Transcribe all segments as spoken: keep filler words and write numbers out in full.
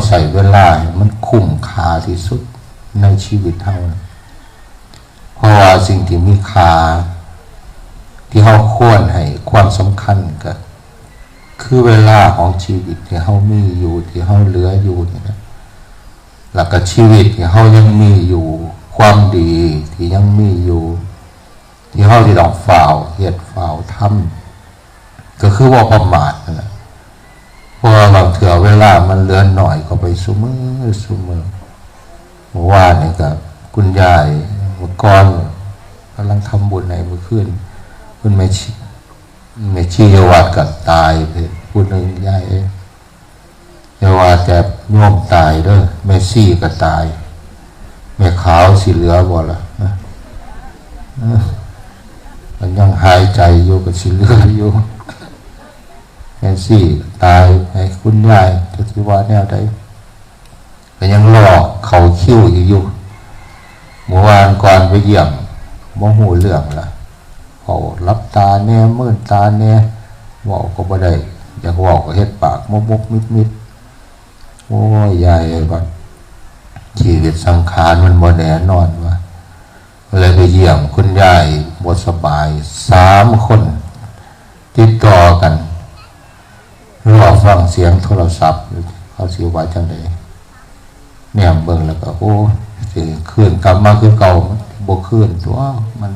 ใช้เวลาให้มันคุ้มค่าที่สุดในชีวิตเฮา เพราะว่าสิ่งที่มีค่าที่เฮาควรให้ความสำคัญก็คือเวลาของชีวิตที่เฮามีอยู่ ที่เฮาเหลืออยู่นี่นะ แล้วก็ชีวิตที่เฮายังมีอยู่ ความดีที่ยังมีอยู่ ที่เฮาสิต้องฟ้าวเฮ็ดฟ้าวทำ ก็คือบ่ประมาทนั่นแหละ เพราะว่าบางเทื่อเวลามันเหลือน้อยเข้าไปซุมื้อซุมื้อ เมื่อวานนี่ก็คุณยาย เมื่อก่อนกำลังทำบุญให้ เมื่อคืน คุณแม่ชี แม่ชีอยู่วัดก็ตายไปผู้หนึ่ง ยายเอ้ย อย่าว่าแต่โยมตายเด้อ แม่ชีก็ตาย แม่ขาวสิเหลือบ่ล่ะ นะ เออ มันยังหายใจอยู่ก็สิเหลืออยู่ แม่ชีตาย ให้คุณยายจะสิว่าแนวใด ก็ยังรอเข้าคิวอีกอยู่ เมื่อวานก่อนไปเยี่ยม บ่ฮู้เรื่องละ เขาหลับตาแน่ มืดตาแน่ เว้าก็บ่ได้ อยากเว้าก็เฮ็ดปากมกๆ มิดๆ โอ้ย ยายเอ้ย ว่าชีวิตสังขารมันบ่แน่นอนว่า เลยไปเยี่ยมคุณยายบ่สบาย สามคน ติดต่อกัน รอฟังเสียงโทรศัพท์อยู่ เขาสิว่าจั่งใด แนมเบิ่งแล้วก็ โอ้ สิคืนกลับมาคือเก่า บ่คืนตัว มัน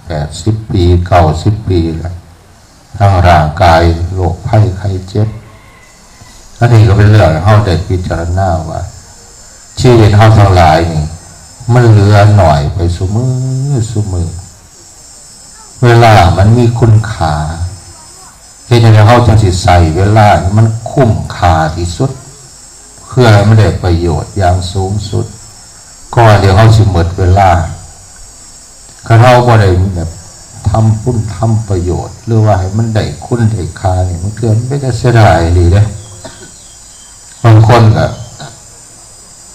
แปดสิบปี เก้าสิบปีแล้ว ทั้งร่างกาย โรคภัยไข้เจ็บ อันนี้ก็เป็นเรื่องให้เฮาได้พิจารณาว่า ชีวิตเฮาทั้งหลายนี่ มันเหลือน้อยไปซุมื้อซุมื้อ เวลามันมีคุณค่า เฮ็ดจั่งใดเฮาจั่งสิใช้เวลาให้มันคุ้มค่าที่สุด เพื่อให้มันได้ประโยชน์อย่างสูงสุด ก่อนที่เฮาสิหมดเวลา คันเฮาบ่ได้แบบทำคุณทำประโยชน์ หรือว่าให้มันได้คุณได้ค่านี่ บางเทื่อมันเป็นตาเสียดายอีหลีเด้ บางคนก็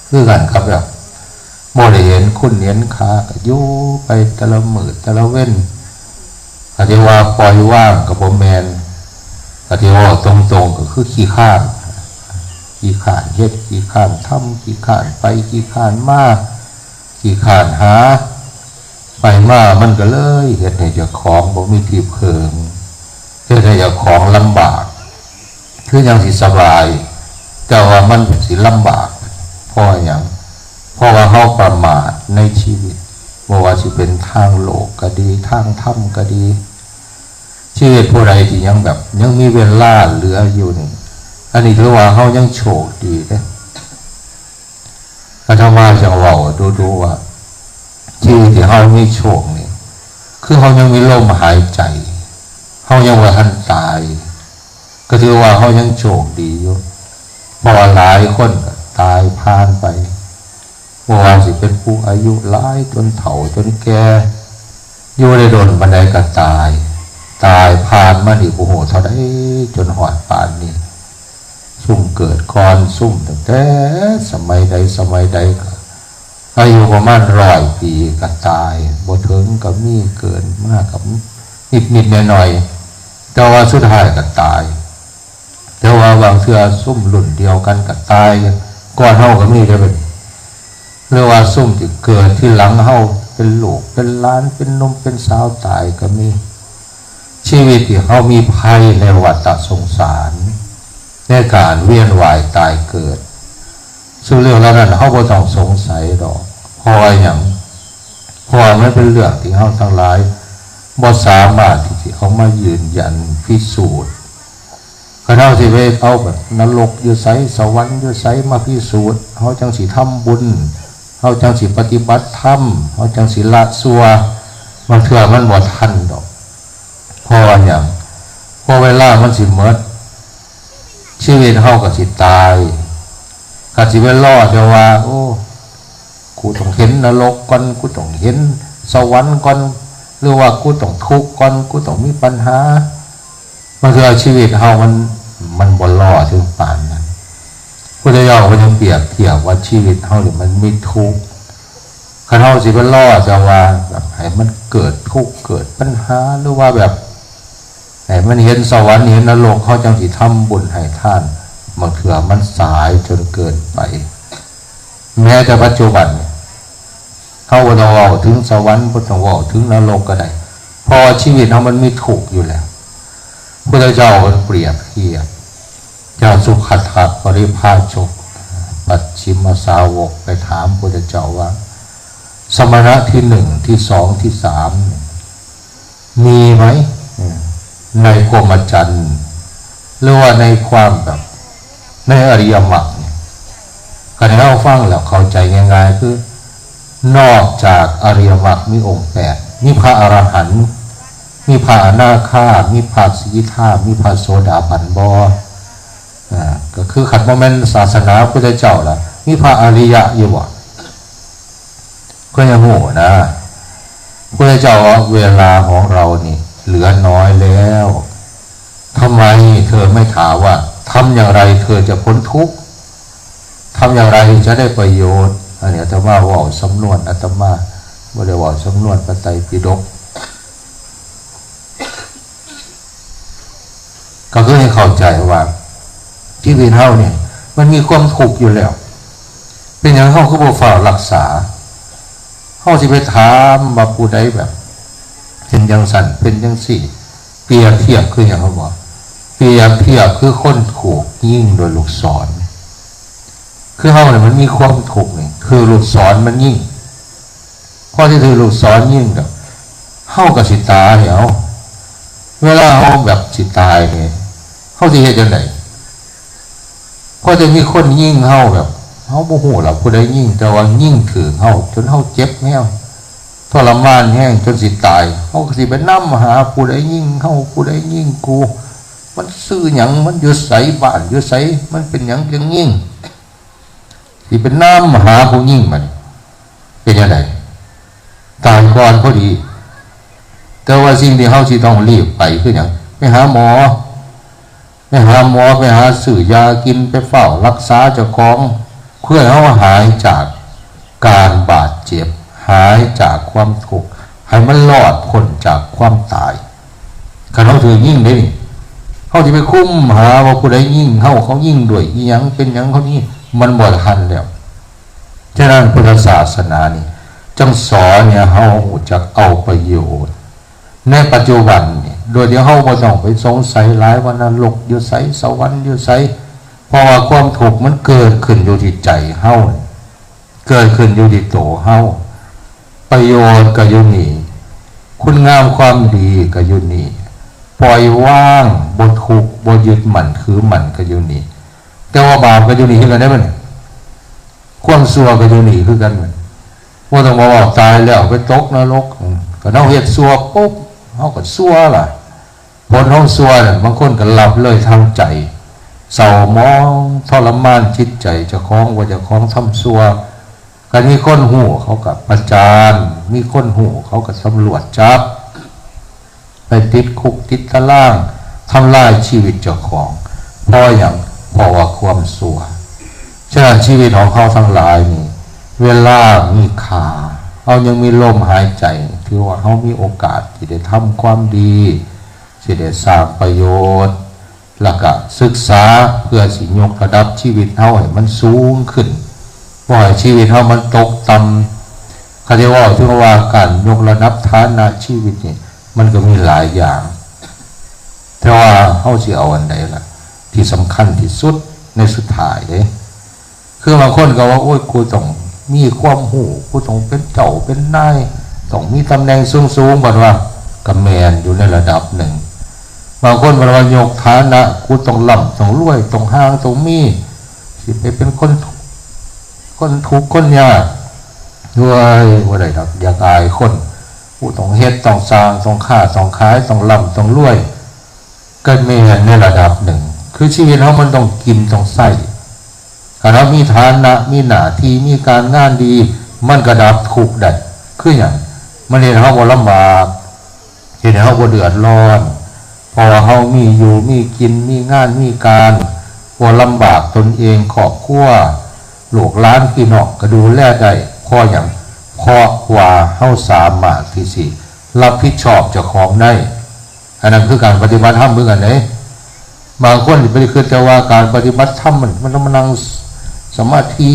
คือกันครับ แบบบ่ได้เห็นคุณเห็นค่า ก็อยู่ไปแต่ละมื้อแต่ละเว็น ก็ที่ว่าปล่อยวางก็บ่แม่น ก็ที่ว่าตรงๆ ก็คือขี้คร้าน ขี้คร้านเฮ็ด ขี้คร้านทำ ขี้คร้านไป ขี้คร้านมา ขี้คร้านหา ไปมามันก็เลยเฮ็ดให้เจ้าของบ่มีที่พึ่ง เฮ็ดให้เจ้าของลำบาก คือยังสิสบาย แต่ว่ามันสิลำบาก เพราะหยัง เพราะว่าเฮาประมาทในชีวิต บ่ว่าสิเป็นทางโลกก็ดี ทางธรรมก็ดี ชีวิตผู้ใดที่ยังแบบ ยังมีเวลาเหลืออยู่นี่ อันนี้ถือว่าเฮายังโชคดีเด้ อาตมาจั่งเว้าดูๆ ว่า ชีวิตที่เฮามีโชคนี่ คือเฮายังมีลมหายใจ เฮายังบ่ทันตาย ก็ถือว่าเฮายังโชคดีอยู่ เพราะว่าหลายคนก็ตายผ่านไป บ่ว่าสิเป็นผู้อายุหลายจนเฒ่าจนแก่ อยู่ได้โดนปานใดก็ตาย ตายผ่านมานี่บ่ฮู้เท่าใด จนฮอดปานนี้ ซุมเกิดก่อน ซุมตั้งแต่สมัยใดสมัยใดก็ อายุประมาณร้อยปีก็ตาย บ่ถึงก็มี เกินมาก็นิดๆ หน่อยๆ แต่ว่าสุดท้ายก็ตาย แต่ว่าบางเทื่อซุมรุ่นเดียวกันก็ตายก่อนเฮาก็มีเด้อบัดนี้ หรือว่าซุมที่เกิดทีหลังเฮา เป็นลูกเป็นหลาน เป็นหนุ่มเป็นสาวตายก็มี ชีวิตที่เฮามีภัยในวัฏสงสาร ในการเวียนว่ายตายเกิด ซึ่งเรื่องเหล่านั้นเฮาบ่ต้องสงสัยดอก เพราะว่าหยัง เพราะว่ามันเป็นเรื่องที่เฮาทั้งหลายบ่สามารถที่สิเอามายืนยันพิสูจน์ คันเฮาสิไปเอาแบบนรกอยู่ไส สวรรค์อยู่ไสมาพิสูจน์ เฮาจั่งสิทำบุญ เฮาจั่งสิปฏิบัติธรรม เฮาจั่งสิละชั่ว บางเทื่อมันบ่ทันดอก เพราะว่าหยัง เพราะเวลามันสิหมด ชีวิตเฮาก็สิตาย ก็สิไปรอแต่ว่า โอ้ กูต้องเห็นนรกก่อน กูต้องเห็นสวรรค์ก่อน หรือว่ากูต้องทุกข์ก่อน กูต้องมีปัญหา บางเทื่อชีวิตเฮามัน มันบ่รอถึงปานนั้น พุทธเจ้าก็ยังเปรียบเทียบว่าชีวิตเฮานี่มันมีทุกข์ คันเฮาสิไปรอแต่ว่าแบบให้มันเกิดทุกข์เกิดปัญหา หรือว่าแบบให้มันเห็นสวรรค์เห็นนรก เฮาจั่งสิทำบุญให้ทาน บางเทื่อมันสายจนเกินไป แม้แต่ปัจจุบันเนี่ย เฮาบ่ต้องเว้าถึงสวรรค์ บ่ต้องเว้าถึงนรกก็ได้ เพราะว่าชีวิตเฮามันมีทุกข์อยู่แล้ว พุทธเจ้าเพิ่นเปรียบเทียบ เจ้าสุทัตถะปริพาชก ปัจฉิมสาวกไปถามพุทธเจ้าว่า สมณะที่หนึ่ง ที่สอง ที่สามเนี่ย มีไหม ในพรหมจรรย์ หรือว่าในความแบบ ในอริยมรรคเนี่ย คันเฮาฟังแล้วเข้าใจง่ายๆ คือ นอกจากอริยมรรคมีองค์แปด มีพระอรหันต์ มีพระอนาคา มีพระสกิทา มีพระโสดาบันบ่ อ่า ก็คือคันบ่แม่นศาสนาพุทธเจ้าล่ะ มีพระอริยะอยู่บ่ ก็ยังโง่นะ พระเจ้าว่าเวลาของเรานี่เหลือน้อยแล้ว ทำไมเธอไม่ถามว่าทำอย่างไรเธอจะพ้นทุกข์ ทำอย่างไรจะได้ประโยชน์ อันนี้อาตมาเว้าสำนวนอาตมา บ่ได้เว้าสำนวนพระไตรปิฎก ก็คือให้เข้าใจว่า ชีวิตเฮาเนี่ย มันมีความทุกข์อยู่แล้ว เป็นหยังเฮาคือบ่ฟ้าวรักษา เฮาสิไปถามว่าผู้ใดแบบ เป็นจังซั่น เป็นจังซี่ เปรียบเทียบคือหยัง เขาบอก เปรียบเทียบคือคนถูกยิงโดยลูกศร คือเฮาเนี่ยมันมีความทุกข์นี่ คือลูกศรมันยิง พอที่ถือลูกศรยิงน่ะ เฮาก็สิตายแล้ว เวลาเฮาแบบสิตายนี่ เฮาสิเฮ็ดจั่งใด พอจะมีคนยิงเฮาแบบ เฮาบ่ฮู้ล่ะผู้ใดยิง แต่ว่ายิงถืกเฮา จนเฮาเจ็บแฮง ทรมานแฮง จนสิตาย เฮาก็สิไปนำหาผู้ใดยิงเฮา ผู้ใดยิงกู มันชื่อหยัง มันอยู่ไส บ้านอยู่ไส มันเป็นหยังจั่งยิง สิไปนำหาผู้ยิงมัน เป็นจั่งใด ตายก่อนพอดี แต่ว่าสิ่งที่เฮาสิต้องรีบไปคือหยัง ไปหาหมอ ไปหาหมอ ไปหาซื้อยากิน ไปเฝ้ารักษาเจ้าของ เพื่อให้เฮาหายจากการบาดเจ็บ หายจากความทุกข์ ให้มันรอดพ้นจากความตาย คันเฮาถืกยิงเด้นี่ เฮาสิไปคุมหาว่าผู้ใดยิงเฮา เขายิงด้วยอิหยัง เป็นหยังเขายิง มันบ่ทันแล้ว ฉะนั้นพุทธศาสนานี่ จั่งสอนเนี่ยเฮารู้จักเอาประโยชน์ ในปัจจุบันนี่ โดยที่เฮาบ่ต้องไปสงสัยหลายว่านรกอยู่ไส สวรรค์อยู่ไส เพราะว่าความทุกข์มันเกิดขึ้นอยู่ที่ใจเฮา เกิดขึ้นอยู่ที่ตัวเฮา ประโยชน์ก็อยู่นี่ คุณงามความดีก็อยู่นี่ ปล่อยวาง บ่ทุกข์ บ่ยึดมั่นถือมั่นก็อยู่นี่ แต่ว่าบาปก็อยู่นี่คือกันเด้บัดนี้ ความชั่วก็อยู่นี่คือกันบัดนี้ บ่ต้องมาว่าตายแล้วไปตกนรก อืม ก็เฮาเฮ็ดชั่วปุ๊บ เฮาก็ชั่วล่ะ ผลของชั่วน่ะ บางคนก็ละเลยทางใจ เศร้าหมองทรมานจิตใจเจ้าของ ว่าเจ้าของทำชั่ว ก็มีคนฮู้เขาก็ประจาน มีคนฮู้เขาก็ตำรวจจับ ไปติดคุกติดตาราง ทำลายชีวิตเจ้าของ เพราะหยัง เพราะว่าความชั่ว ฉะนั้นชีวิตของเฮาทั้งหลายนี่ เวลามีค่า เฮายังมีลมหายใจ ถือว่าเฮามีโอกาสที่ได้ทำความดี สิได้สร้างประโยชน์ แล้วก็ศึกษาเพื่อสิยกระดับชีวิตเฮาให้มันสูงขึ้น บ่ให้ชีวิตเฮามันตกต่ำ เขาจะว่าถึงว่าการยกระดับฐานะชีวิตนี่ มันก็มีหลายอย่าง แต่ว่าเฮาสิเอาอันใดล่ะ ที่สำคัญที่สุดในสุดท้ายเด้ คือบางคนก็ว่า โอ้ย กูต้องมีความรู้ กูต้องเป็นเจ้าเป็นนาย ต้องมีตำแหน่งสูงๆ บัดว่า ก็แม่นอยู่ในระดับหนึ่ง บางคนบัดว่ายกฐานะ กูต้องร่ำต้องรวย ต้องห่างต้องมี สิไปเป็นคนทุกข์ คนทุกข์คนยาก ด้วย บ่ได้ดอก อยากอายคน กูต้องเฮ็ด ต้องสร้าง ต้องค้า ต้องขาย ต้องร่ำต้องรวย ก็แม่นในระดับหนึ่ง คือชีวิตเฮามันต้องกินต้องใช้ ถ้าเฮามีฐานะ มีหน้าที่ มีการงานดี มันก็ดับทุกข์ได้ คือหยัง มันเฮ็ดให้เฮาบ่ลำบาก เฮ็ดให้เฮาบ่เดือดร้อน เพราะว่าเฮามีอยู่ มีกิน มีงาน มีการ บ่ลำบากตนเอง ครอบครัว ลูกหลานพี่น้องก็ดูแลได้ เพราะหยัง เพราะว่าเฮาสามารถที่สิรับผิดชอบเจ้าของได้ อันนั้นคือการปฏิบัติธรรมคือกันเด้ บางคนสิไปคิดแต่ว่าการปฏิบัติธรรมมัน มันต้องมานั่งสมาธิ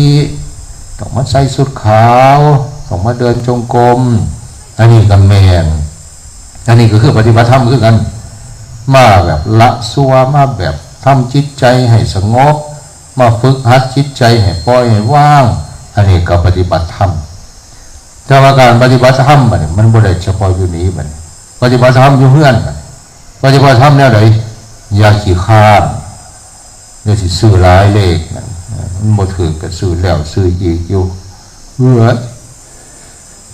ต้องมาใส่ชุดขาว ต้องมาเดินจงกรม อันนี้ก็แม่น อันนี้ก็คือปฏิบัติธรรมคือกัน มาแบบละชั่ว มาแบบทำจิตใจให้สงบ มาฝึกหัดจิตใจให้ปล่อยให้วาง อันนี้ก็ปฏิบัติธรรม แต่ว่าการปฏิบัติธรรมบัดนี้มันบ่ได้เฉพาะอยู่นี่บัดนี้ ปฏิบัติธรรมอยู่เฮือนบัดนี้ ปฏิบัติธรรมแนวใด อย่าขี้คร้าน เดี๋ยวสิซื้อหลายเลขนั่น มันบ่ถืกก็ซื้อแล้วซื้ออีกอยู่ เอื้อ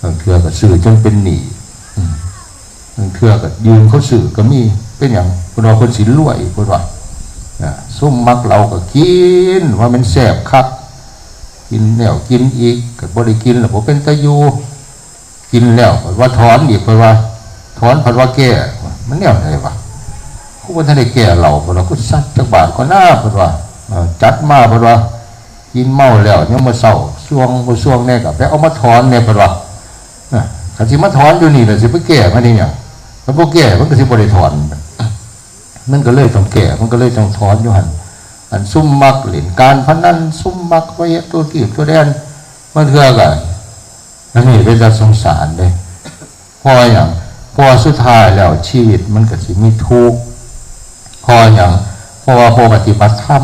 บางเทื่อก็ซื้อจนเป็นหนี้ อืม บางเทื่อก็ยืมเขาซื้อก็มี เป็นหยัง เพิ่นว่าเพิ่นสิรวย เพิ่นว่า อ่า ซุมมักเหล้าก็กิน ว่ามันแซ่บคัก กินแล้วกินอีก ก็บ่ได้กินแล้วบ่เป็นตาอยู่ กินแล้วเพิ่นว่าถอนอีก เพิ่นว่าถอน เพิ่นว่าแก้ มันแนวใดวะ กูบ่ทันได้แก้เหล้า เพิ่นว่า กูซัดจักบาทก่อนนะ เพิ่นว่า เอ่อ จัดมา เพิ่นว่า กินเมาแล้ว ยังมาเศร้า ส่วงบ่ส่วงแน่ก็ไปเอามาถอนแน่ เพิ่นว่า นะ คันสิมาถอนอยู่นี่ล่ะ สิไปแก้มันอีหยัง มันบ่แก้ มันก็สิบ่ได้ถอน มันก็เลยต้องแก้ มันก็เลยต้องถอนอยู่หั่น อันซุมมักเล่นการพนัน ซุมมักไปเฮ็ดตัวทีบตัวแดน บางเทื่อก็ อันนี้เป็นตาสงสารเด้ เพราะหยัง เพราะว่าสุดท้ายแล้วชีวิตมันก็สิมีทุกข์ เพราะหยัง เพราะว่าบ่ปฏิบัติธรรม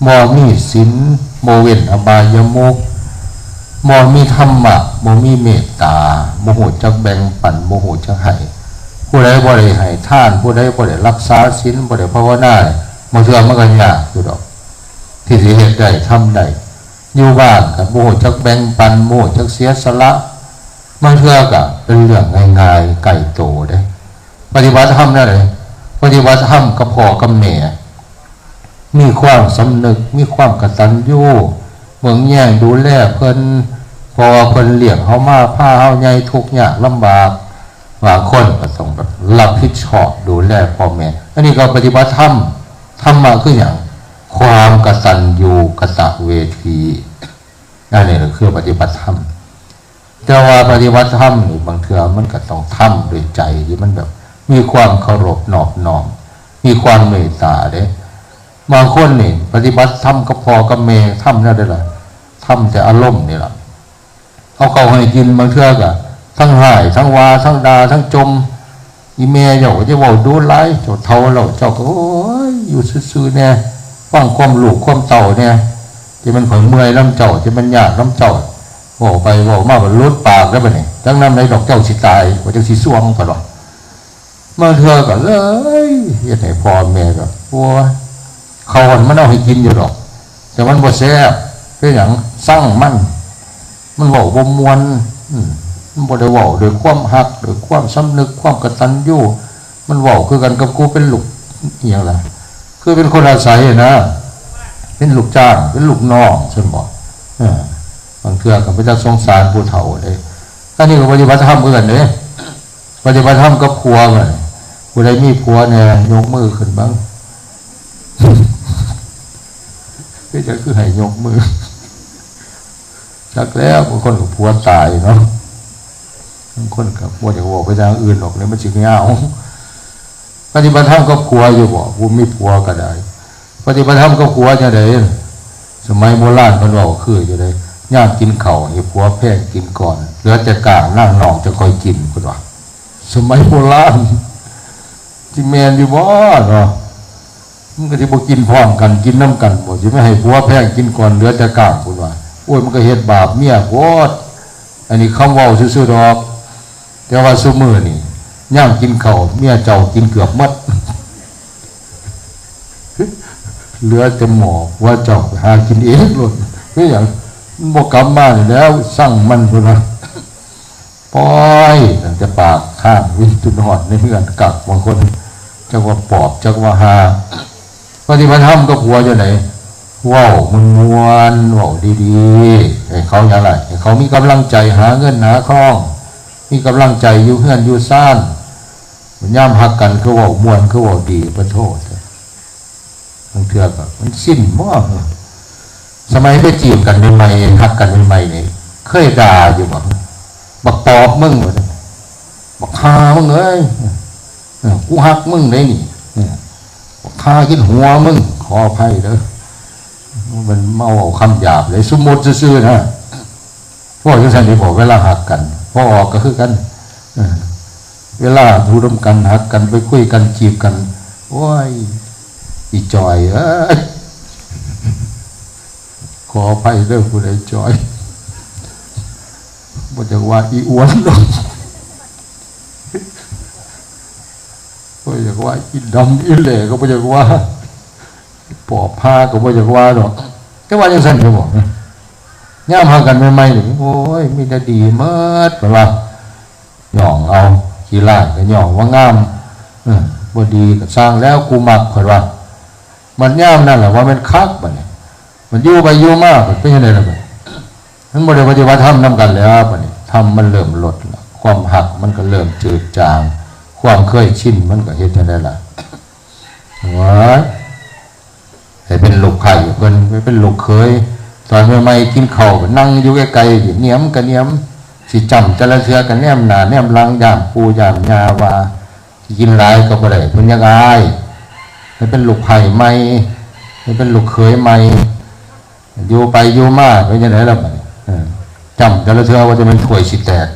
บ่มีศีล บ่เว้นอบายมุข บ่มีธรรมะ บ่มีเมตตา บ่ฮู้จักแบ่งปัน บ่ฮู้จักให้ ผู้ใดบ่ได้ให้ทาน ผู้ใดบ่ได้รักษาศีล บ่ได้ภาวนา บางเทื่อมันก็ยากอยู่ดอก ที่สิเฮ็ดได้ ทำได้ อยู่บ้านก็บ่ฮู้จักแบ่งปัน บ่ฮู้จักเสียสละ บางเทื่อก็เป็นเรื่องง่ายๆ ไกลโตเด้ ปฏิบัติธรรมแนวใด ปฏิบัติธรรมกับพ่อกับแม่ มีความสำนึก มีความกตัญญู เบิ่งแยงดูแลเพิ่น เพราะว่าเพิ่นเลี้ยงเฮามา พาเฮาใหญ่ทุกข์ยากลำบาก บางคนก็ต้องแบบรับผิดชอบดูแลพ่อแม่ อันนี้ก็ปฏิบัติธรรม ธรรมะคือหยัง ความกตัญญูกตเวที อันนี้ก็คือปฏิบัติธรรม แต่ว่าปฏิบัติธรรมนี่บางเทื่อมันก็ต้องทำด้วยใจที่มันแบบมีความเคารพนอบน้อม มีความเมตตาเด้ บางคนนี่ปฏิบัติธรรมกับพ่อกับแม่ ทำแนวใดล่ะ ทำแต่อารมณ์นี่ล่ะ เอาเข้าให้กิน บางเทื่อก็ทั้งฮ้าย ทั้งว่า ทั้งด่า ทั้งจ่ม อีแม่เจ้าก็จะเว้าดูหลาย เจ้าเฒ่าแล้ว เจ้าก็ โอ้ย อยู่ซื่อๆ แน่ ฟังความลูกความเต้าแน่ จะแม่นข่อยเมื่อยนำเจ้า จะแม่นยากนำเจ้า เว้าไปเว้ามาก็หลุดปากแล้วบัดนี้ จักนำใดดอกเจ้าสิตาย ว่าจังสิส่วง เพิ่นว่า บางเทื่อก็เลยเฮ็ดให้พ่อแม่ก็ โอ้ย เขาวหั่นมันเอาให้กินอยู่ดอก แต่มันบ่แซ่บ เป็นหยัง ซังมัน มันเว้าบ่ม่วน อืม มันบ่ได้เว้าด้วยความฮัก ด้วยความสำนึก ความกตัญญู มันเว้าคือกันกับกูเป็นลูก อิหยังล่ะ คือเป็นคนอาศัยนะ เป็นลูกจ้าง เป็นลูกน้อง ซั่นบ่ เออ บางเทื่อก็เป็นตาสงสารผู้เฒ่าเด้ อันนี้ก็ปฏิบัติธรรมคือกันเด้ ปฏิบัติธรรมกับผัวบัดนี้ ผู้ใดมีผัวแน่ ยกมือขึ้นเบิ่ง เป็นจั่งคือให้ยกมือ จักแล้ว บางคนก็ผัวตายเนาะ บางคนก็บ่อยากเว้าไปทางอื่นดอก เดี๋ยวมันสิยาว ปฏิบัติธรรมกับผัวอยู่บ่ ผู้มีผัวก็ได้ ปฏิบัติธรรมกับผัวจั่งใด สมัยโบราณเพิ่นเว้าคือจั่งใด ยามกินข้าวให้ผัวแพงกินก่อน เหลือแต่ก้างนางนอกจั่งค่อยกิน เพิ่นว่า สมัยโบราณ สิแม่นอยู่บ่เนาะ มันก็สิบ่กินพร้อมกัน กินนำกันบ่ สิไปให้ผัวแพงกินก่อน เหลือแต่ก้าง เพิ่นว่า โอ้ย มันก็เฮ็ดบาปเมียโพด อันนี้คำเว้าซื่อๆ ดอก แต่ว่าซุมื้อนี่ ยามกินข้าว เมียเจ้ากินเกือบหมด เหลือแต่หม้อ ผัวเจ้าไปหากินเองโลด เป็นหยัง มันบ่กลับมานี่แหล้ว ซังมัน เพิ่นว่า ปล่อยตั้งแต่ปากทาง วิจนฮอดในเฮือนกัก บางคน จักว่าปอบ จักว่าห่า ปฏิบัติธรรมกับผัวจั่งใด เว้าม่วนๆ เว้าดีๆ ให้เขาหยังล่ะ ให้เขามีกำลังใจหาเงินหาทอง มีกำลังใจอยู่เฮือนอยู่ซาน ยามฮักกันคือเว้าม่วน คือเว้าดี ปะโท บางเทื่อก็มันสิ้นบ่ สมัยไปจีบกันใหม่ๆ ฮักกันใหม่ๆ นี่ เคยด่าอยู่บ่ บักปอบมึง ว่าซั่น บักห่ามึงเอ้ย เออ กูฮักมึงเด้นี่ เออ ข้ากินหัวมึง ขออภัยเด้อ มันเมาเอาคำหยาบเลย สมมุติซื่อๆนะ พวกจังซั่นนี่บอกเวลาฮักกัน พอออกก็คือกัน เออ เวลาอยู่ร่วมกันฮักกันไปคุยกันจีบกัน โอ้ย อีจอยเอ้ย ขออภัยเด้อผู้ใดจอย บ่อยากว่าอีอ้วนดอก บ่อยากว่าอีดำอีแหล่ก็บ่อยากว่า ปอบพาก็บ่อยากว่าดอก แต่ว่าจังซั่นเด้อบ่ ยามฮักกันใหม่ๆนี่ โอ้ย มีแต่ดีหมด เพิ่นว่า ย่องเอา ขี้ร้ายก็ย่องว่างาม เออ บ่ดีก็ซ่างแล้ว กูมัก เพิ่นว่า มันยามนั่นแหละว่าแม่นคักบัดนี้ มันอยู่ไปอยู่มา มันเป็นจังได๋ล่ะบัดนี้ มันบ่ได้ปฏิบัติธรรมนำกันแล้วบัดนี้ ธรรมมันเริ่มลดแล้ว ความฮักมันก็เริ่มจืดจาง ความเคยชินมันก็เฮ็ดจังได๋ล่ะ ว่า ให้เป็นลูกไผ่เพิ่น ไปเป็นลูกเขย ตอนใหม่ๆกินข้าวก็นั่งอยู่ไกลๆ เหนียมก็เหนียม สิจ้ำแต่ละเทื่อก็แนมหน้าแนมหลัง ย้านปู่ย้านย่าว่า สิกินหลายก็บ่ได้ เพิ่นอยากอาย ให้เป็นลูกไผ่ใหม่ ให้เป็นลูกเขยใหม่ อยู่ไปอยู่มาเป็นจังได๋ล่ะบัดนี้ เออ จ้ำแต่ละเทื่อว่าจะแม่นถ้วยสิแตก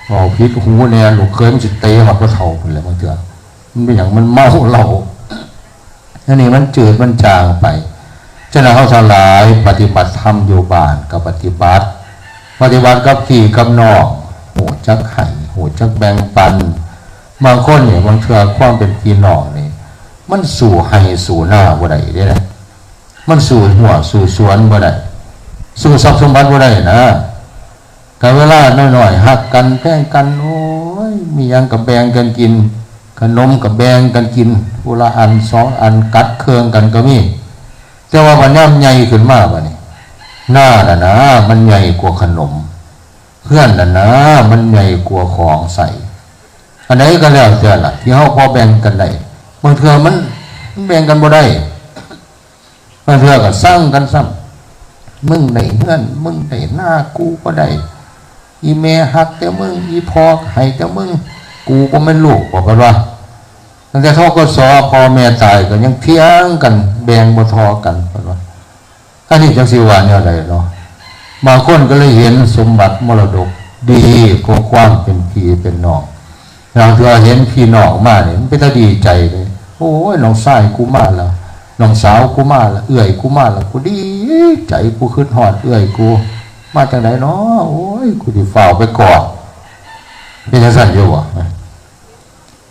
เว้าผิดหูแหน่ ลูกเขยมันสิเตะฮอดพ่อเฒ่าพู้นแหละ บางเทื่อ มันเป็นหยัง มันเมาเหล้า อันนี้มันจืดมันจางไป ฉะนั้นเฮาทั้งหลายปฏิบัติธรรมอยู่บ้านก็ปฏิบัติ ปฏิบัติกับพี่กับน้อง ฮู้จักให้ ฮู้จักแบ่งปัน บางคนนี่ บางเทื่อความเป็นพี่น้องนี่ มันสู้ไฮ่สู้นาบ่ได้เด้นะ มันสู้ฮั้วสู้สวนบ่ได้ สู้ทรัพย์สมบัติบ่ได้นะ ก็เวลาน้อยๆ ฮักกันแพงกัน โอ้ย มีหยังก็แบ่งกันกิน ขนมก็แบ่งกันกิน ผู้ละอันสองอัน กัดเคืองกันก็มี แต่ว่าบัดยามใหญ่ขึ้นมาบัดนี้ นาน่ะนะ มันใหญ่กว่าขนม เฮือนน่ะนะ มันใหญ่กว่าของใช้ อันใดก็แล้วแต่ล่ะ ที่เฮาพอแบ่งกันได้ บางเทื่อมัน มันแบ่งกันบ่ได้ บางเทื่อก็ซังกันซ้ำ มึงได้เฮือน มึงได้นา กูบ่ได้ อีแม่ฮักแต่มึง อีพ่อให้แต่มึง กูบ่แม่นลูก บอกกันว่า ตั้งแต่ ทกส พ่อแม่ตายก็ยังเถียงกัน แบ่งบ่เท่ากัน เพิ่นว่า อันนี้จักสิว่าแนวใดเนาะ บางคนก็เลยเห็นสมบัติมรดกดีกว่าความเป็นพี่เป็นน้อง บางเทื่อเห็นพี่น้องมานี่ มันเป็นตาดีใจเลย โอ้ย น้องชายกูมาแล้ว น้องสาวกูมาแล้ว เอื้อยกูมาแล้ว กูดีใจ กูคิดฮอดเอื้อยกู มาจังได๋น้อ โอ้ย กูสิฟ้าวไปกอด เป็นจังซั่นอยู่บ่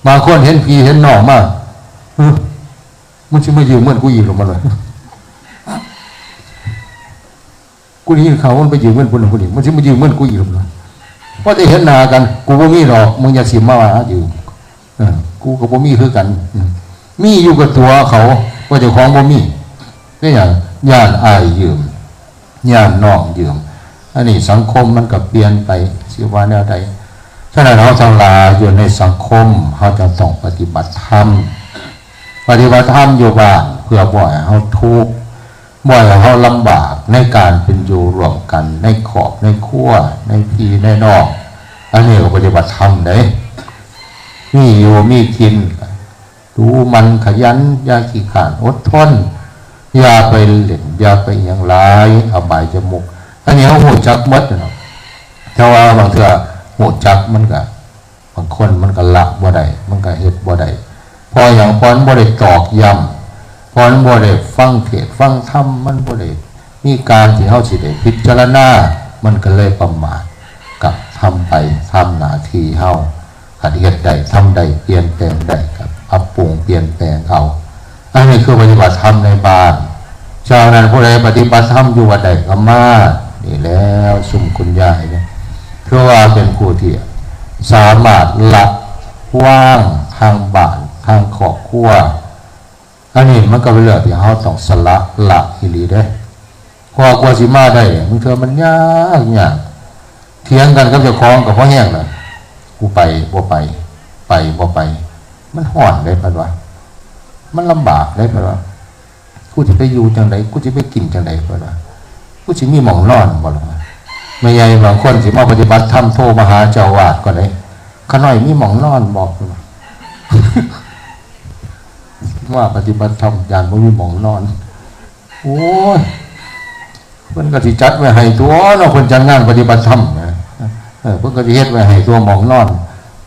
บางคนเห็นพี่เห็นน้องมา เฮ้ย มันสิมายืมเงินกูอีกหรอ มันว่า กูได้ยินข่าวมันไปยืมเงินผู้นั้นผู้นี้ มันสิมายืมเงินกูอีกหรอ มันว่า พอได้เห็นหน้ากัน กูบ่มีดอก มึงอย่าสิมาว่ายืม เออ กูก็บ่มีคือกัน อืม มีอยู่กับตัวเขา ว่าเจ้าของบ่มี เป็นหยัง ย้านอ้ายยืม ย้านน้องยืม อันนี้สังคมมันก็เปลี่ยนไป สิว่าแนวใด ฉะนั้นเฮาทั้งหลายอยู่ในสังคม เฮาจะต้องปฏิบัติธรรม ปฏิบัติธรรมอยู่บ้าน เพื่อบ่ให้เฮาทุกข์ บ่ให้เฮาลำบากในการเป็นอยู่ร่วมกัน ในครอบในครัว ในพี่ในน้อง อันนี้ก็ปฏิบัติธรรมเด้ มีอยู่มีกิน ดูหมั่นขยัน อย่าขี้คร้าน อดทน อย่าไปเล่น อย่าไปหยังหลาย อบายมุข อันนี้เฮาฮู้จักหมดเนาะ แต่ว่าบางเทื่อฮู้จักมันก็ บางคนมันก็ละบ่ได้ มันก็เฮ็ดบ่ได้ เพราะหยัง เพราะมันบ่ได้ตอกย้ำ เพราะมันบ่ได้ฟังเทศน์ฟังธรรม มันบ่ได้มีการที่เฮาสิได้พิจารณา มันก็เลยประมาทกับทำไป ทำหน้าที่เฮา คันเฮ็ดได้ ทำได้ เปลี่ยนแปลงได้ ก็ปรับปรุงเปลี่ยนแปลงเอา อันนี้คือปฏิบัติธรรมในบ้าน ฉะนั้นผู้ใดปฏิบัติธรรมอยู่วัดใดก็มา นี่แล้วซุมคุณยายเนี่ย คือว่าเป็นผู้ที่สามารถละวางทางบ้านทางครอบครัว อันนี้มันก็เป็นเรื่องที่เฮาต้องสละละอีหลีเด้ เพราะว่ากว่าสิมาได้เนี่ย บางเทื่อมันยากยาก เถียงกันกับเจ้าของก็พอแฮงแล้ว กูไปบ่ไป ไปบ่ไป มันฮ้อนเด้ เพิ่นว่า มันลำบากเด้ เพิ่นว่า กูสิไปอยู่จั่งใด กูสิไปกินจั่งใด เพิ่นว่า กูสิมีหม่องนอนบ่ล่ะ แม่ใหญ่บางคนสิมาปฏิบัติธรรมโทรมาหาเจ้าอาวาสก่อนเด้ ข้าน้อยมีหม่องนอนบ่ เพิ่นว่า เ ว่าปฏิบัติธรรม ย่านบ่มีหม่องนอน โอ้ย เพิ่นก็สิจัดไว้ให้ตัวเนาะ เพิ่นจัดงานปฏิบัติธรรมนะ เออ เพิ่นก็สิเฮ็ดไว้ให้ตัวหม่องนอน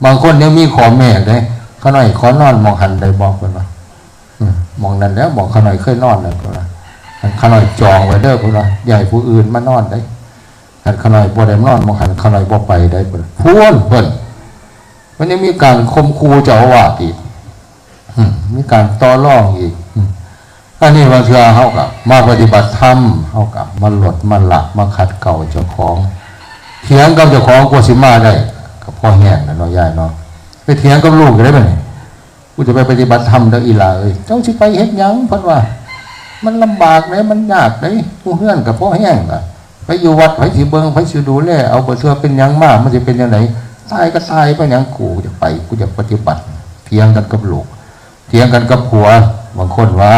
บางคนยังมีข้อแม้เด้ "ข้าน้อยขอนอนหม่องหั่นได้บ่" เพิ่นว่า "อืม หม่องนั้นแหละ หม่องข้าน้อยเคยนอนน่ะ" เพิ่นว่า "อันข้าน้อยจองไว้เด้อ" เพิ่นว่า "อย่าให้ผู้อื่นมานอนเด้ คันข้าน้อยบ่ได้นอนหม่องหั่น ข้าน้อยบ่ไปได้" เพิ่น พู้นเพิ่น มันยังมีการข่มขู่เจ้าอาวาสอีก อืม มีการต่อรองอีก อืม อันนี้บางเทื่อเฮาก็มาปฏิบัติธรรม เฮาก็มาลดมาละ มาขัดเกลาเจ้าของ เถียงกับเจ้าของกว่าสิมาได้ ก็พอแฮงแล้วเนาะยายเนาะ ไปเถียงกับลูกอยู่ได้บัดนี้ "กูจะไปปฏิบัติธรรมเด้ออีหล่าเอ้ย" "เจ้าสิไปเฮ็ดหยัง" เพิ่นว่า "มันลำบากเด้ มันยากเด้ อยู่เฮือนก็พอแฮงล่ะ ไปอยู่วัดไผสิเบิ่ง ไผสิดูแล เอา บ่เทื่อเป็นหยังมา มันสิเป็นจั่งใด ตายก็ตายไปหยัง กูอยากไป กูอยากปฏิบัติ" เถียงกันกับลูก เถียงกันกับผัว บางคนว่า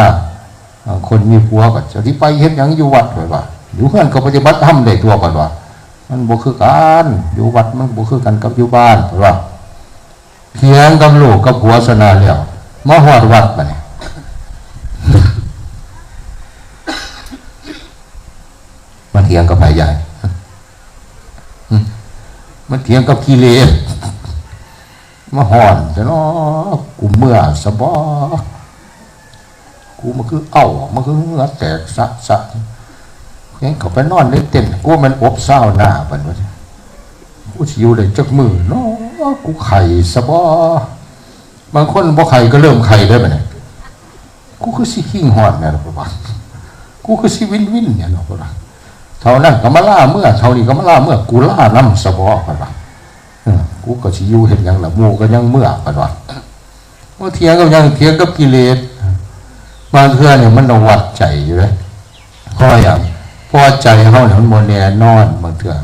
บางคนมีผัวก็ "เจ้าสิไปเฮ็ดหยังอยู่วัด" เพิ่นว่า "อยู่เฮือนก็ปฏิบัติธรรมได้ตัว" เพิ่นว่า "มันบ่คือกัน อยู่วัดมันบ่คือกันกับอยู่บ้าน" เพิ่นว่า เถียงกับลูกกับผัวซะนานแล้ว มาฮอดวัดบัดนี้ มาเถียงกับไผยาย มาเถียงกับกิเลส มาฮ้อนซะเนาะ "กูเมือซะบ่ กูมันคือเอ้า มันคือเหงื่อแตกสะสะ เห็นเขาไปนอนในเต็นท์ กูมันอบซาวน่า" บัดนี้ "กูสิอยู่ได้จักมื้อเนาะ กูไข้ซะบ่" บางคนบ่ไข้ก็เริ่มไข้ได้บัดนี้ "กูคือสิคิงฮอดแหน่" เพิ่นว่า "กูคือสิวินวินแหน่" เนาะ เพิ่นว่า "เท่านั้นก็มาลาเมือ เท่านี้ก็มาลาเมือ กูลานำซะบ่" เพิ่นว่า "เออ กูก็สิอยู่เฮ็ดหยังล่ะ หมู่ก็ยังเมือ" เพิ่นว่า บ่เถียงกับหยัง เถียงกับกิเลส บางเทื่อนี่มันต้องวัดใจอยู่เด้ เพราะหยัง เพราะว่าใจเฮานี่มันบ่แน่นอน บางเทื่อ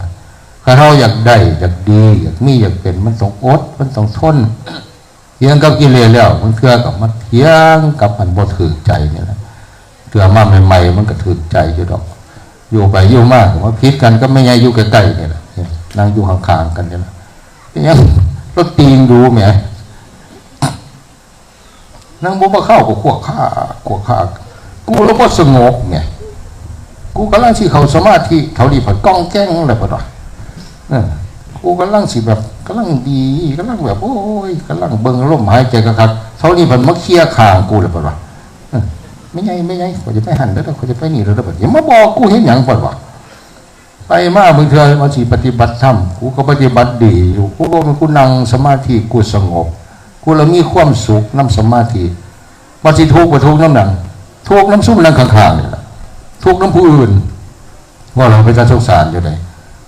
คันเฮาอยากได้ อยากดี อยากมี อยากเป็น มันต้องอด มันต้องทน เถียงกับกิเลสแล้ว บางเทื่อก็มาเถียงกับอันบ่ถูกใจนี่แหละ เทื่อมาใหม่ๆ มันก็ถูกใจอยู่ดอก อยู่ไปอยู่มาก็มาผิดกันกับแม่ใหญ่อยู่ใกล้ๆ นี่แหละ นั่งอยู่ข้างๆ กันนี่แหละ เป็นหยัง ลาวตีนดูแหม นางบ่มาเข้าก็ขวกข้า ขวกข้า กูแล้วบ่สงบไง กูกำลังสิเข้าสมาธิ เท่านี้ผัดก้องแก้งแล้วผัดว่า เออ กูกำลังสิแบบ กำลังดี กำลังแบบ โอ้ย กำลังเบิ่งลมหายใจคักๆ เท่านี้ผัดมาเคลียร์ข้างกูแล้วผัดว่า เออ แม่ใหญ่ แม่ใหญ่ ข้อยจะไปหั่นแล้ว ข้อยจะไปนี่แล้ว ผัดอย่ามาบอกกูเฮ็ดหยังผัดว่า ไปมาบางเทื่อว่าสิปฏิบัติธรรม กูก็ปฏิบัติดีอยู่ กูก็เป็น กูนั่งสมาธิ กูสงบ กูละมีความสุขนำสมาธิ ว่าสิทุกข์ บ่ทุกข์นำหยัง ทุกข์นำซุมนั่งข้างๆ นี่ล่ะ ทุกข์นำผู้อื่น ว่าเราเป็นตาสงสารอยู่ได๋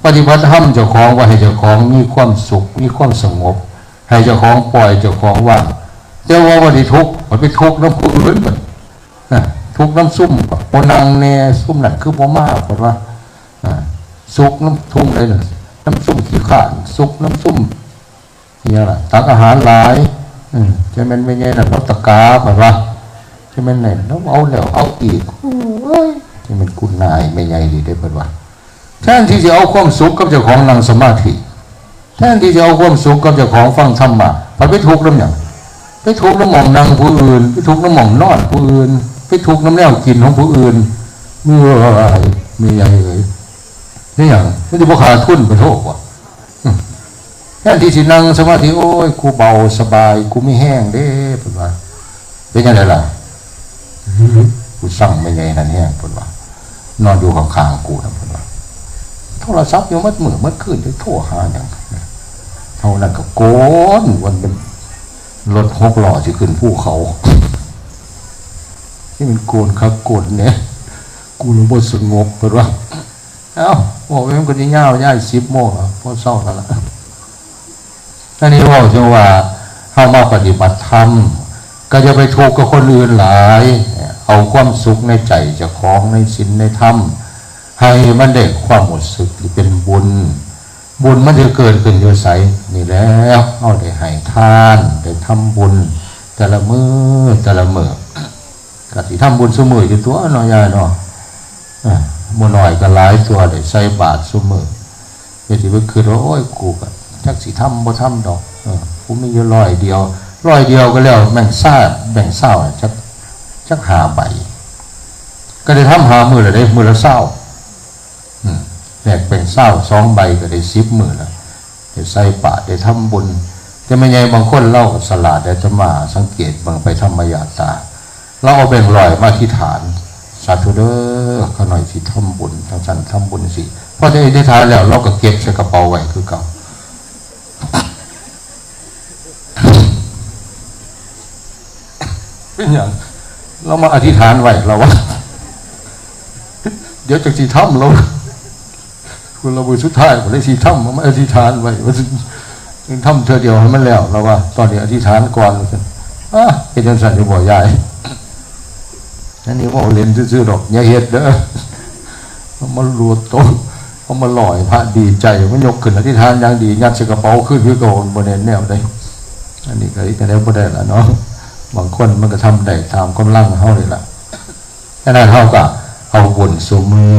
ปฏิบัติธรรมเจ้าของว่าให้เจ้าของมีความสุข มีความสงบ ให้เจ้าของปล่อยเจ้าของวาง แต่ว่าบ่ได้ทุกข์ มันไปทุกข์นำผู้อื่นบัด นะ ทุกข์นำซุม บ่นั่งแน่ ซุมนั่นคือบ่มา เพิ่นว่า อ่า สุขนำซุมใด๋ล่ะ นำซุมขี้คร้าน สุขนำซุม อิหยังล่ะ ตักอาหารหลาย อืม จะแม่นแม่ใหญ่นั่นลาวตะกา เพิ่นว่า จะแม่นนั่นลาวเอาแล้วเอาอีก โอ้ย จะแม่นคุณนายแม่ใหญ่ดีเด้อ เพิ่นว่า แทนที่จะเอาความสุขกับเจ้าของนั่งสมาธิ แทนที่จะเอาความสุขกับเจ้าของฟังธรรมะ ผัดไปทุกข์นำหยัง ไปทุกข์นำหม่องนั่งผู้อื่น ไปทุกข์นำหม่องนอนผู้อื่น ไปทุกข์นำแนวกินของผู้อื่น เอ้ย แม่ใหญ่เอ้ย เฮ็ดหยัง มันสิบ่ขาดทุน ปะโถ อืม แทนที่สินั่งสมาธิ โอ้ย กูเบาสบาย กูมีแฮงเด้ เพิ่นว่า เป็นจั่งใดล่ะ กูซังแม่ใหญ่นั่นแฮง เพิ่นว่า นอนอยู่ข้างๆ กูนั่น เพิ่นว่า โทรศัพท์อยู่หมดมื้อหมดคืน จะโทรหาหยัง เท่านั้นก็โกน วันเป็นรถหกล้อสิขึ้นภูเขา นี่มันโกนคักโกนแน่ กูยังบ่สงบ เพิ่นว่า เอ้า บอกไว้มันก็สิยาว ย้ายสิบโมงแล้ว พอเซาแล้วล่ะ อันนี้เว้าถึงว่าเฮามาปฏิบัติธรรม ก็อย่าไปทุกข์กับคนอื่นหลาย เอาความสุขในใจเจ้าของ ในศีลในธรรม ให้มันได้ความรู้สึกที่เป็นบุญ บุญมันจะเกิดขึ้นอยู่ไส นี่แหละ เฮาได้ให้ทาน ได้ทำบุญ แต่ละมื้อ แต่ละมื้อ ก็สิทำบุญซุมื้ออยู่ตัวเนาะ ยายเนาะ อ่า บ่น้อยก็หลายตัว ได้ใส่บาตรซุมื้อ อย่าสิไปคิดว่า โอ้ย กูก็จักสิทำบ่ทำดอก เออ กูมีอยู่ร้อยเดียว ร้อยเดียวก็แล้ว แบ่งซา แบ่งซาว จัก จักห้าใบ ก็ได้ทำห้ามื้อละเด้ มื้อละซาว อืม แลกเป็นซาวสองใบก็ได้สิบมื้อละ ได้ใส่บาตร ได้ทำบุญ แต่แม่ใหญ่บางคนลาวก็ฉลาด ได้จะมาสังเกตเบิ่งไปธรรมยาตรา ลาวเอาแบงค์ร้อยมาอธิษฐาน สาธุเด้อ ข้าน้อยสิทำบุญ จังซั่นทำบุญสิ พอได้อธิษฐานแล้ว ลาวก็เก็บใส่กระเป๋าไว้คือเก่า เป็นหยัง ลาวมาอธิษฐานไว้ ลาวว่า เดี๋ยวจักสิทำ ลาว คนละมื้อสุดท้าย บ่ได้สิทำ มาอธิษฐานไว้ ว่าสิทำเทื่อเดียวให้มันแล้ว ลาวว่า ตอนนี้อธิษฐานก่อน ว่าซั่น อ่ะ เป็นจังซั่นอยู่บ่ยาย อันนี้เว้าเล่นซื่อๆดอก อย่าเฮ็ดเด้อ เอามาหลวดโต เอามาหล่อยพระดีใจ มันยกขึ้นอธิษฐานอย่างดี ยัดใส่กระเป๋าคืนคือเก่า บ่แน่นแนวใด อันนี้ก็เฮ็ดจั่งใดบ่ได้ล่ะเนาะ บางคนมันก็ทำได้ตามกำลังเฮานี่ล่ะ ฉะนั้นเฮาก็เอาบุญซุมื้อ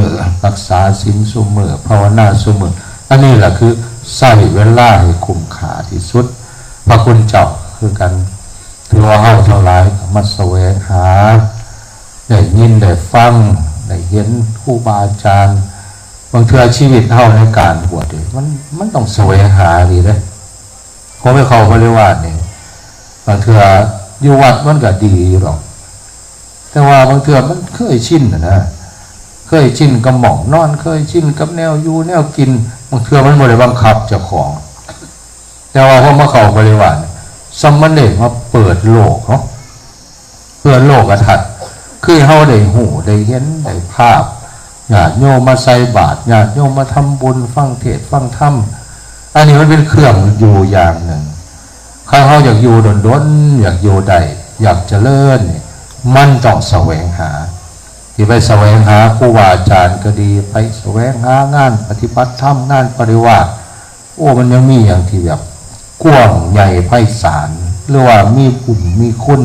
รักษาศีลซุมื้อ ภาวนาซุมื้อ อันนี้ล่ะคือใช้เวลาให้คุ้มค่าที่สุด พระคุณเจ้าคือกัน ถือว่าเฮาทั้งหลายก็มาแสวงหา ได้ยินได้ฟัง ได้เห็นครูบาอาจารย์ บางเทื่อชีวิตเฮาในการบวชนี่ มัน มันต้องแสวงหาดีเด้ พอไปเข้าบริวารนี่ บางเทื่ออยู่วัดมันก็ดีอยู่ดอก แต่ว่าบางเทื่อมันเคยชินน่ะนะ เคยชินกับหม่องนอน เคยชินกับแนวอยู่แนวกิน บางเทื่อมันบ่ได้บังคับเจ้าของ แต่ว่าพอมาเข้าบริวารนี่ สามเณรมาเปิดโลกเนาะ เปิดโลกทัศน์ คือเฮาได้ฮู้ได้เห็นได้ภาพ ญาติโยมมาใส่บาตร ญาติโยมมาทำบุญ ฟังเทศน์ฟังธรรม อันนี้มันเป็นเครื่องอยู่อย่างหนึ่ง คันเฮาอยากอยู่ดนๆ อยากอยู่ได้ อยากเจริญนี่ มันต้องแสวงหา ที่ไปแสวงหาครูบาอาจารย์ก็ดี ไปแสวงหางานปฏิบัติธรรม งานปริวาส โอ้ มันยังมีอย่างที่แบบกว้างใหญ่ไพศาล หรือว่ามีบุญ มีคุณ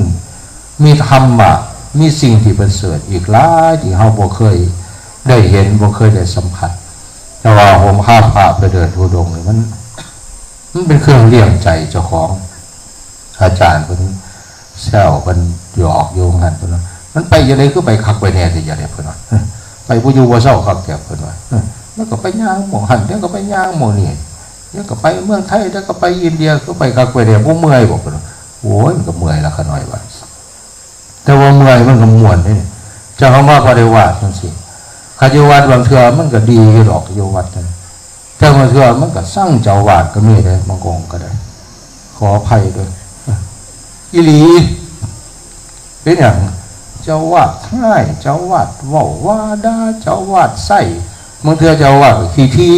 มีธรรมะ มีสิ่งที่ประเสริฐอีกหลายที่เฮาบ่เคยได้เห็น บ่เคยได้สัมผัส แต่ว่าห่มผ้าพระไปเดินธุดงค์นี่มัน มันเป็นเครื่องเลี้ยงใจเจ้าของ อาจารย์เพิ่นแซวเพิ่นหยอกอยู่หั่นเพิ่นว่า มันไปจั่งใดคือไปคักไปแน่แท้ จั่งใดเพิ่นว่า ไปบ่อยู่บ่เซาคักแท้เพิ่นว่า แล้วก็ไปย่างหม่องหั่น แล้วก็ไปย่างหม่องนี่ แล้วก็ไปเมืองไทย แล้วก็ไปอินเดีย คือไปคักไปแน่ บ่เมื่อยบ่เพิ่นว่า โอ้ย มันก็เมื่อยละข้าน้อยว่า แต่ว่าเมื่อยมันก็ม่วนเด้ เจ้าเฮามาปฏิบัติจั่งซี้ คันอยู่วัดบางเทื่อมันก็ดีอยู่ดอก อยู่วัดนั่น แต่บางเทื่อมันก็ซังเจ้าอาวาสก็มีเด้ บางองค์ก็ได้ ขออภัยด้วย อีหลี เป็นหยัง เจ้าอาวาสฮ้าย เจ้าอาวาสเว้าว่าด่า เจ้าอาวาสใส่ บางเทื่อเจ้าอาวาสก็ขี้ถี่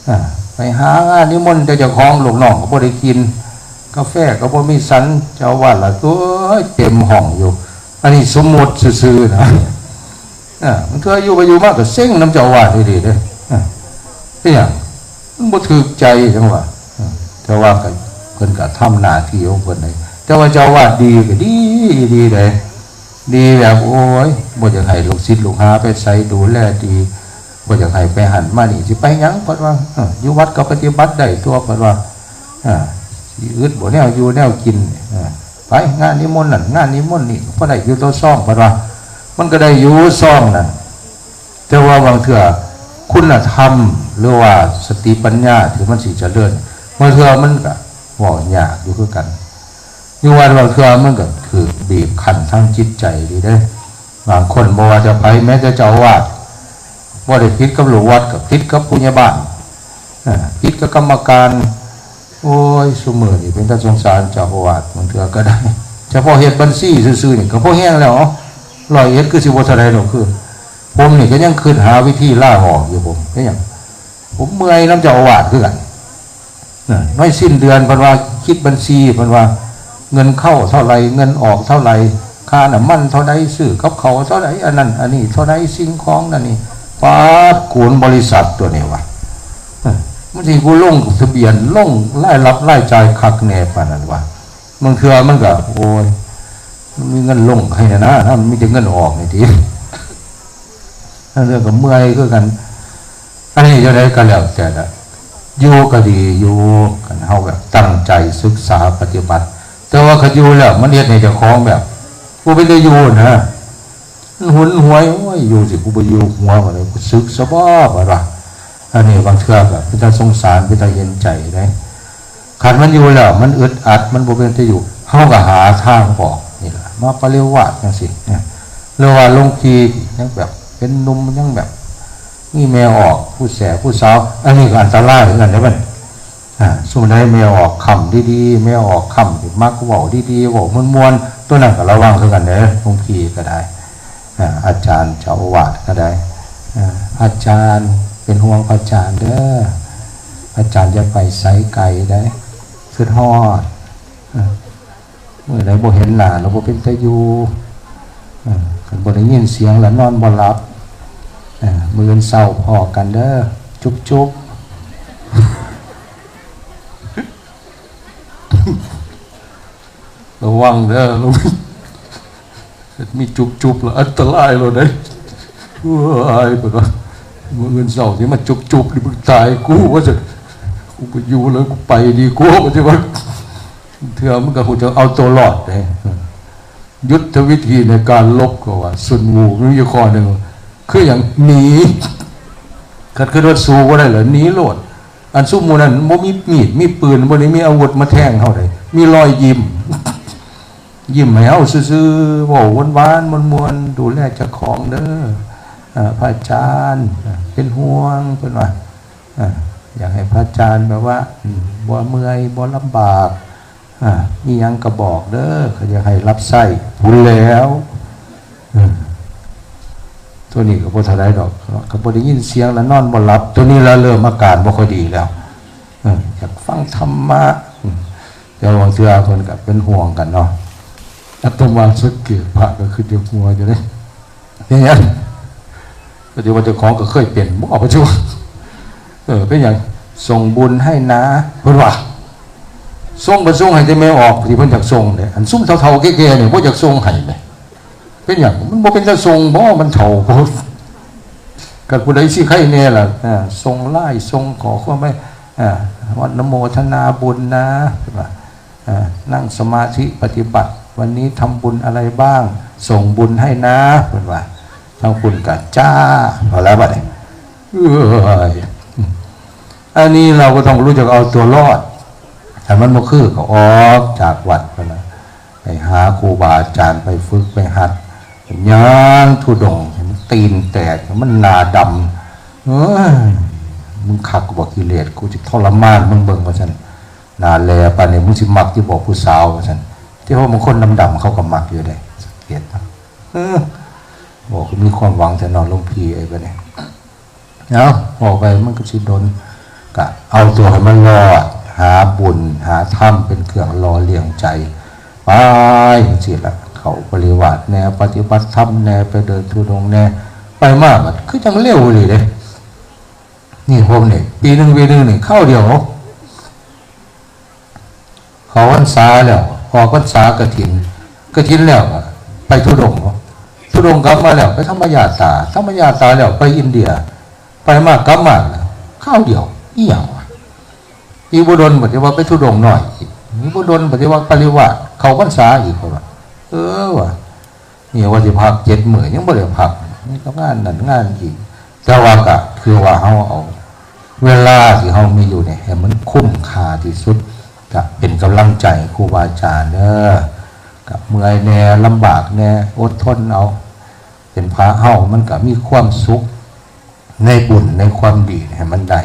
อ่า ไปหางานนิมนต์แต่เจ้าของลูกน้องก็บ่ได้กิน กาแฟก็บ่มีฉัน เจ้าอาวาสละตัวเต็มห้องอยู่ อันนี้สมมุติซื่อๆนะ อ่า บางเทื่ออยู่ไปอยู่มาก็เซ็งนำเจ้าอาวาสอีหลีเด้ อ่า เป็นหยัง มันบ่ถูกใจจั่งว่า อ่า แต่ว่าก็เพิ่นก็ทำหน้าที่ของเพิ่นได้ แต่ว่าเจ้าอาวาสดีก็ดี ดีเด้ ดีแบบ โอ้ย บ่อยากให้ลูกศิษย์ลูกหาไปไส ดูแลดี บ่อยากให้ไปหั่นมานี่ สิไปหยัง เพิ่นว่า เออ อยู่วัดก็ปฏิบัติได้ตั๊ว เพิ่นว่า อ่า สิอึดบ่แนวอยู่แนวกิน อ่า ไปงานนิมนต์นั่น งานนิมนต์นี่ พอได้อยู่ต่อซอง เพิ่นว่า มันก็ได้อยู่ซองนั่น แต่ว่าบางเทื่อคุณธรรม หรือว่าสติปัญญาที่มันสิเจริญ บางเทื่อมันก็เว้ายากอยู่คือกัน อยู่วัดบางเทื่อมันก็ถูกบีบคั้นทางจิตใจดีเด้ บางคนบ่ว่าแต่ไผ แม้แต่เจ้าอาวาส บ่ได้ผิดกับลูกวัด ก็ผิดกับผู้ใหญ่บ้าน อ่า ผิดกับกรรมการ โอ้ย ซุมื้อนี้เป็นตาสงสารเจ้าอาวาส บางเทื่อก็ได้ เฉพาะเฮ็ดบัญชีซื่อๆนี่ก็พอแฮงแล้ว ร้อยเอ็ดคือสิบ่เท่าใดดอก คือ ผมนี่ก็ยังคิดหาวิธีลาออกอยู่ ผม เป็นหยัง ผมเมื่อยนำเจ้าอาวาสคือกัน น่ะ ในสิ้นเดือนเพิ่นว่าคิดบัญชี เพิ่นว่าเงินเข้าเท่าไหร่ เงินออกเท่าไหร่ ค่าน้ำมันเท่าใด ซื้อกับข้าวเท่าใด อันนั้นอันนี้เท่าใด สิ่งของนั่นนี่ ปาด โกนบริษัทตั๊วนี้วะ เอ้อ มันสิกูลงทะเบียน ลงรายรับรายจ่ายคักแน่ปานนั้นวะ บางเทื่อมันก็ โอ้ย มันมีเงินลงให้นะนะ มันมีแต่เงินออกนี่ติ นั่นเรื่องก็เมื่อยคือกัน อันนี้จั่งใดก็แล้วแต่ละ อยู่ก็ดีอยู่ คันเฮาแบบตั้งใจศึกษาปฏิบัติ แต่ว่าคันอยู่แล้วมันเฮ็ดให้เจ้าของแบบ ผู้เป็นตาอยู่นะ มันหุนหวย โอ้ย อยู่สิ กูบ่อยู่หัวมันเลย กูสึกสะบ้าบ่ล่ะ อันนี้บางเทื่อก็เป็นตาสงสาร เป็นตาเห็นใจเด้ คันมันอยู่แล้ว มันอึดอัด มันบ่เป็นตาอยู่ เฮาก็หาทางออกนี่ล่ะ มาปริวาสจังซี่นะ หรือว่าหลวงพี่ยังแบบเป็นหนุ่ม ยังแบบมีแม่ออก ผู้แสผู้สาว อันนี้ก็อันตรายคือกันเด้บัดนี้ อ่า ซุมใดแม่ออกค่ำดีๆ แม่ออกค่ำที่มักเว้าดีๆ เว้าม่วนๆ ตัวนั้นก็ระวังคือกันเด้อ หลวงพี่ก็ได้ อ่า อาจารย์เจ้าอาวาสก็ได้ อ่า พระอาจารย์เป็นห่วงพระอาจารย์เด้อ พระอาจารย์อย่าไปไสไกลเด้อ คิดฮอด อ่า มื้อใดบ่เห็นหน้าแล้วบ่เป็นตาอยู่ อ่า คันบ่ได้ยินเสียงแล้วนอนบ่หลับ อ่า มื้ออื่นเช้าพ้อกันเด้อ จุ๊บจุ๊บ ระวังเด้อ มีจุ๊บจุ๊บแล้วอันตรายแล้วเด้ ว้าย เพิ่นว่า มื้ออื่นเช้าสิมาจุ๊บจุ๊บนี่มึงตายกูว่าซั่น กูไปอยู่แล้วกูไปดีกว่าว่าซั่น เทื่อมันก็ฮู้จักเอาตัวรอดเด้ ยุทธวิธีในการรบก็ว่า ซุนวูมีอยู่ข้อหนึ่ง คือหยัง หนี คันคิดว่าสู้บ่ได้แล้วหนีโลด อันซุมหมู่นั้นบ่มีมีด มีปืน บ่ได้มีอาวุธมาแทงเฮาได้ มีรอยยิ้ม ยิ้มให้เฮาซื่อๆ เว้าหวานๆ ม่วนๆ ดูแลเจ้าของเด้อ อ่า พระอาจารย์ อ่า เป็นห่วง เพิ่นว่า อ่า อยากให้พระอาจารย์แบบว่า อืม บ่เมื่อย บ่ลำบาก อ่า มีหยังก็บอกเด้อ เขาอยากให้รับใช้ พู้นแหล้ว อืม ตัวนี้ก็บ่เท่าใดดอก ก็บ่ได้ยินเสียงแล้วนอนบ่หลับ ตัวนี้ละเริ่มอาการบ่ค่อยดีแล้ว อืม อยากฟังธรรมะ อืม แต่บางเทื่อเพิ่นก็เป็นห่วงกันเนาะ อาตมาสังเกตพระก็คือเดี๋ยวหัวอยู่เด้ เป็นหยัง ก็สิว่าเจ้าของก็เคยเป็น บ่เอาไปทั่ว เออ เป็นหยัง ส่งบุญให้นะ เพิ่นว่า ส่งก็ส่งให้แต่แม่ออก ที่เพิ่นอยากส่งเด้ อันซุมเฒ่าๆ แก่ๆ นี่บ่อยากส่งให้เด้ เป็นหยัง มันบ่เป็นตาส่งบ่ มันเฒ่าโพด คันผู้ใดสิไคแน่ล่ะ อ่า ส่งไลน์ ส่งข้อความไป อ่า อนุโมทนาบุญนะ เพิ่นว่า อ่า นั่งสมาธิปฏิบัติ วันนี้ทำบุญอะไรบ้าง ส่งบุญให้นะ เพิ่นว่า ทางคุณก็จ้า พอแล้วบัดนี้ เอ้ย อันนี้เราก็ต้องรู้จักเอาตัวรอด ถ้ามันบ่คือก็ออกจากวัดไปนะ ไปหาครูบาอาจารย์ ไปฝึก ไปหัด ย่างธุดงค์ ให้มันตีนแตก ให้มันหน้าดำ เอ้ย มึงคักบ่กิเลส กูสิทรมานมึงเบิ่ง ว่าซั่น หน้าแหล่ปานนี้ มึงสิมักอยู่บ่ผู้สาว ว่าซั่น ที่ว่าบางคนดำๆ เขาก็มักอยู่เด้ สังเกตบ่ เออ บอกมีความหวังแท้เนาะ หลวงพี่เอ้ย บัดนี้ เอา ออกไปมันก็สิโดน ก็เอาตัวให้มันรอด หาบุญ หาธรรมเป็นเครื่องหล่อเลี้ยงใจ ไปจังซี่ล่ะ เข้าปริวาสแหน่ ปฏิบัติธรรมแหน่ ไปเดินธุดงค์แหน่ ไปมาบัดคือจั่งเร็วอีหลีเด้ นี่ผมนี่ ปีหนึ่ง ปีหนึ่งนี่ คราวเดียว เข้าพรรษาแล้ว ออกพรรษากฐิน กฐินแล้วก็ไปธุดงค์ ธุดงค์กลับมาแล้ว ไปธรรมญาตรา ธรรมญาตราแล้วไปอินเดีย ไปมากลับมาแล้ว คราวเดียว อีหยังวะ อีกบ่โดนบัดนี้ว่าไปธุดงค์น้อยอีก อีกบ่โดนบัดนี้ว่าปริวาส เข้าพรรษาอีก เพิ่นว่า เออว่ะ นี่ว่าสิพักเจ็ดมื้อ ยังบ่ได้พัก นี่ก็งานนั่นงานอีก แต่ว่าก็คือว่าเฮาเอาเวลาที่เฮามีอยู่เนี่ย ให้มันคุ้มค่าที่สุด ก็เป็นกำลังใจครูบาอาจารย์เด้อ ก็เมื่อยแหน่ ลำบากแหน่ อดทนเอา เป็นพระเฮามันก็มีความสุข ในบุญในความดีให้มันได้